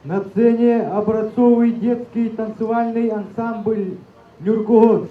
На сцене образцовый детский танцевальный ансамбль «Нюргугун».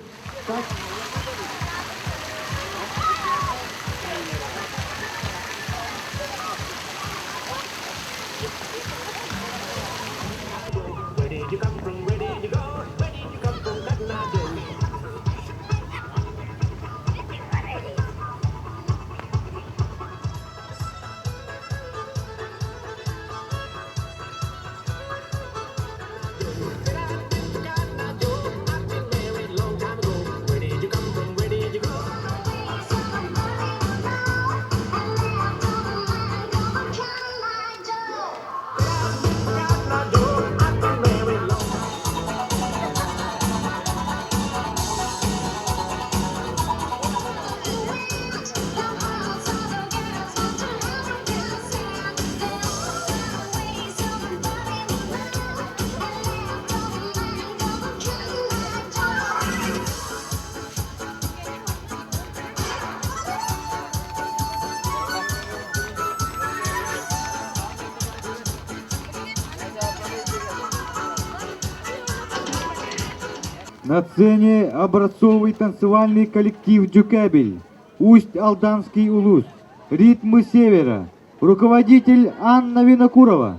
На сцене образцовый танцевальный коллектив «Дюкабель», Усть-Алданский улус, «Ритмы Севера», руководитель Анна Винокурова.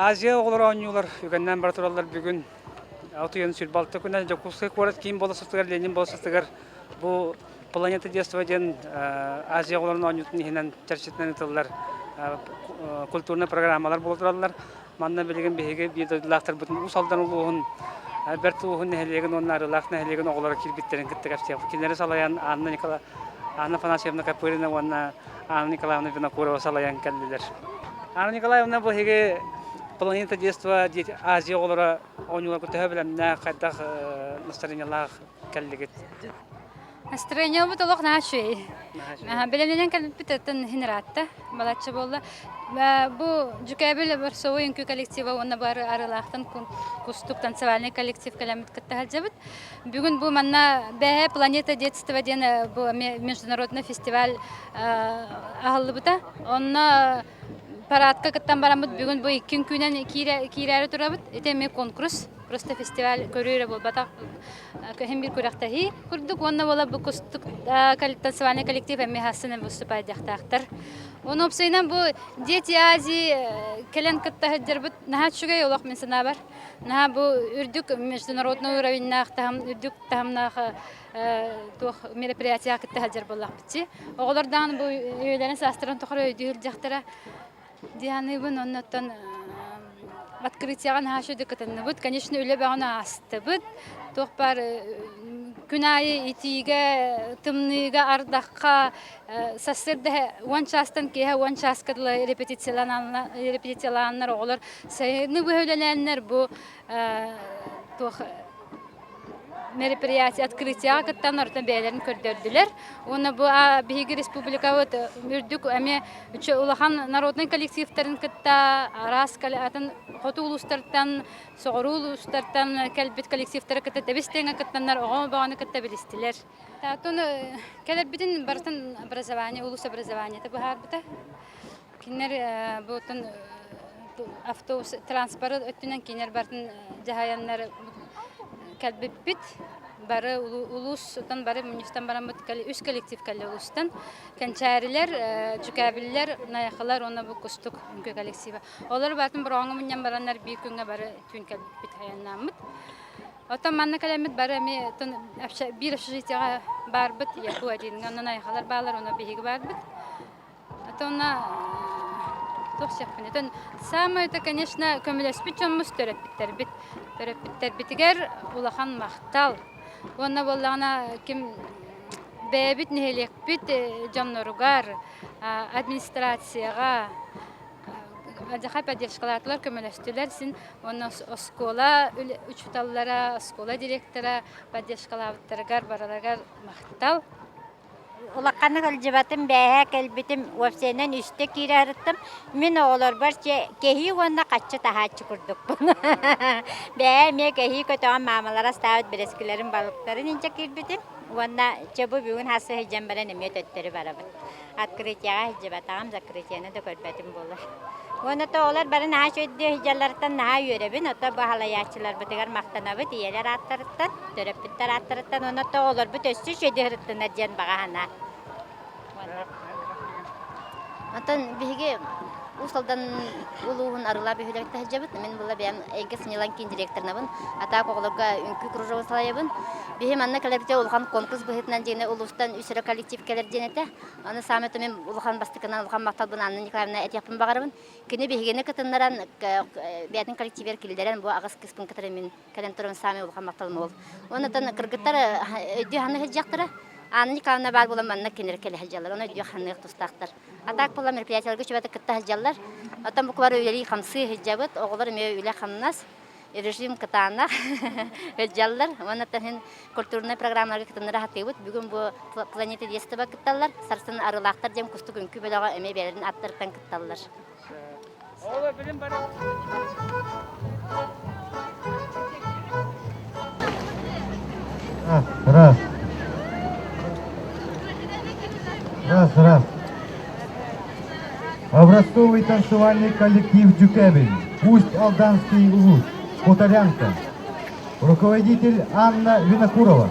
Азия оҕолоро оонньуулар үгэннээн бара тураллар бүгүн Алтыйын 26 күнэ Дьокуускай куорат киин болуоссатыгар Ленин болуоссатыгар бу Планета детства диэн Азия оҕолорун оонньуутун иһинэн чэрчитинэн ыытыллар культурнай программалар буола тураллар. Манна билигин биһиги биир дойдулаахтарбытын Уус Алдан улууһун Бэрт Ууһун нэһилиэгин уонна Арыылаах нэһилиэгин оҕолоро киирбиттэрин кытта кэпсиэхпит. Кинилэри салайан Анна Никола Анна Афанасьевна Копырина уонна Анна Николаевна Винокурова салайан кэллилэр. Анна Николаевна бу биһиги Планета детства Азия оҕолоро оонньууларга төһө бэлэмнээх, хайдах настроениелаах кэллигит? Настроениебыт олох наһаа үчүгэй. Бэлэмнэнэн кэлбиппит оттон иһин ыраатта, балачча буолла. Бу Дьүкээбил Борсовой үҥкүү коллектива уонна бары Арыылаахтан Кустук танцевальный коллектив кэлэммит кытта сылдьабыт. Бүгүн бу манна бэһэ Планета детства диэн бу международный фестиваль аһыллыбыта. Онно парадка кыттан бараммыт бүгүн бу икки үҥкүүнэн киирээри турабыт. Ити эмиэ конкурс, просто фестиваль көрүү эрэ буолбатах. Көһүн биир күрэхтэһии курдук уонна буола бу кустук танцевальный коллектив эмиэ хассынан выступайдыахтаахтар. Уонна уопсайынан бу Дети Азии кэлэн кытта сылдьарбыт наһаа үчүгэй олох мин санаабар. Наһаа бу үрдүк международный уровеньнаах таһым үрдүк таһымнаах туох мероприятияҕа кытта сылдьар буоллахпытчы. Оҕолор даҕаны бу үйэлэрин саастарын тухары өйдүү сылдьахтара Дианыбын оннуттан открытияҕа наһаа үчүгэй кытынныбыт. Конечно, үлэ бөҕөнү аастыбыт. Туох баар күн аайы итиигэ, тымныыга, ардахха сарсыарда уон чаастан киэһэ уон чааска дылы репетициялааннар оҕолор сайыны быһа үлэлээннэр бу туох мероприятие открытияҕа кыттан орто бэйэлэрин көрдөрдүлэр. Уонна бу биһиги республикабыт үрдүк эмиэ улахан народнай коллективтарын кытта араас атын хоту улуустартан, соҕуруу улуустартан кэлбит коллективтары кытта тэбис тэҥэ кыттаннар оҕо бөҕөнү кытта билистилэр. Таатун кэлэрбитин барытын образование, улуус образованиета быһаарбыта. Кинилэр бу автобус транспорт өттүнэн кинилэр барытын дьаһайаннар кэлбиппит. Бары улуустан бары мунньустан бараммыт үс коллектив кэллэ улуустан. Кэнчээрилэр, Дьүкээбиллэр, Найахалар уонна бу Кустук үҥкүү коллектива. Олор барытын бороҕоҥҥо мунньан бараннар биир күҥҥэ бары түүн кэлбиппит айаннааммыт. Оттон манна кэлэммит бары эмиэ биир общежитиеҕа баарбыт, Яку одиҥҥа, онно Найахалар бааллар, онно биһиги баарбыт. Отонно туох сиэхпин Отон самое это, конечно, көмөлөспүт дьоммут төрөппүттэрбит. Төрөппүттэрбитигэр улахан махтал. Уонна буоллаҕына ким бэйэбит нэһилиэкпит дьонноругар, администрацияҕа алдьархай поддержкалаатылар, көмөлөстүлэр син уонна оскуола учууталлара, оскуола директора поддержкалаабыттарыгар барыларыгар махтал. Улаханнык илдьибэтим, бээһээ кэлбитим, уопсайынан үстэ киирэ сырыттым. Мин оҕолорбор кэһии уонна хаччы таһааччы курдукпун. Бэйэ эмиэ кэһии көтөҕөн маамалара астаабыт бэрэскилэрин, балыктарын инчэ киирбитим. Уонна чэ бу бүгүн хасса сылдьан баран эмиэ төттөрү барабын. Открытиеҕа сылдьыбатаҕым, закрытиены да көрбөтүм буолар. Уонна то оҕолор бары наһаа үчүгэйдик сылдьалларыттан наһаа үөрэбин. Ото бу халайааччыларбытыгар махтанабыт ийэлэр ааттарыттан, төрөппүттэр ааттарыттан уонна то оҕолорбут өссө үчүгэйдик сырыттыннар диэн баҕа санаа. Оттон биһиги Уус Алдан улууһун Арыылаах бөһүөлэгиттэн сылдьабыт. Мин була бэйэм Эйгэ сынньалаҥ киин директорнабын. Атаак оҕолорго үҥкүү кружогун салайабын. Биһи манна кэлэрбитэ улахан конкурс быһыытынан дьиэни улуустан үс эрэ коллектив кэлэр диэн этэ. Аны саамай мин улахан бастакынан улахан махталбын Анна Николаевна этиэхпин баҕарабын. Кини биһигини кытыннаран бэйэтин коллективигэр киллэрэн бу аҕыс кыыспын кытары мин кэлэн туран саамай улахан махталым ол. Оннотон кыргыттар өйдүү ханна сылдьыахтара. Анна Николаевна баар буолан манна кинилэр кэлэ сылдьаллар. Ону өйдүү ханныах тустаахтар. А так буолла мероприятиеларга үчүгэйдик кытта сылдьаллар. Оттон бу кубары үлэлии-хамсыы сылдьабыт. Оҕолор эмиэ үлэ-хамнас, режим кытаанах сылдьаллар. Уонна иһин культурнай программаларга кытыннара сатыыбыт. Бүгүн бу Планета детства кытталлар. Сарсын Арылаахтар диэн кустук үҥкүү бөлөҕө эмиэ бэйэлэрин аттарыттан кытталлар. Оҕолор билин бары. Раз, раз. Раз, раз. Образцовый танцевальный коллектив «Дюкебель», Усть-Алданский улус, Хуторянка. Руководитель Анна Винокурова.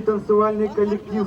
Танцевальный коллектив.